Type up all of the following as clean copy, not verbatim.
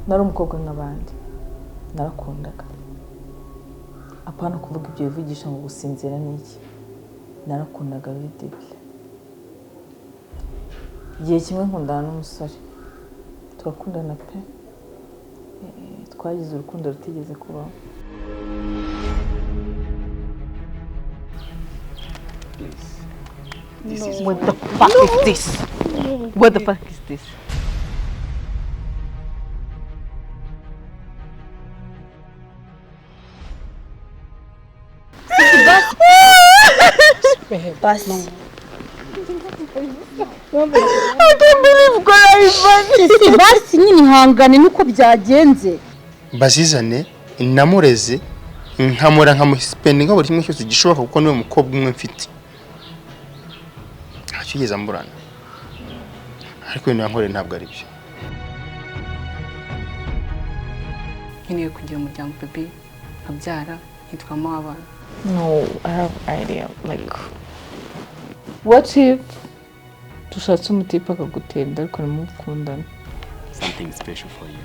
Nari umukobwa nk'abandi, narakundaga. Apana kuvuga ibyo bivugisha ngo gusinzira ni iki. Narakundaga bidibye. Igihe kimwe nkundana n'umusore, turakundana pe, twagize urukundo rutigeze kubaho. What the fuck is this? What the fuck is this? Basi. Basi nyine ihangane nuko byagenze. Bazizane namureze nkamura nkamusipendinga buri kimwe cyose gishoboka kuko niwe mukobwa umwe mfite. Ntacyo yigeze amburana. Ariko ibintu yankoreye ntabwo ari byo. Nkeneye kugira umuryango baby, nkabyara, nkitwamo abana. No, I have idea. Like, what if dushatse umutipe akagutera inda ariko ntimukundane? Something special for you.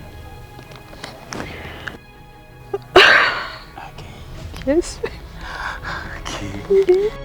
Okay. Yes. Okay.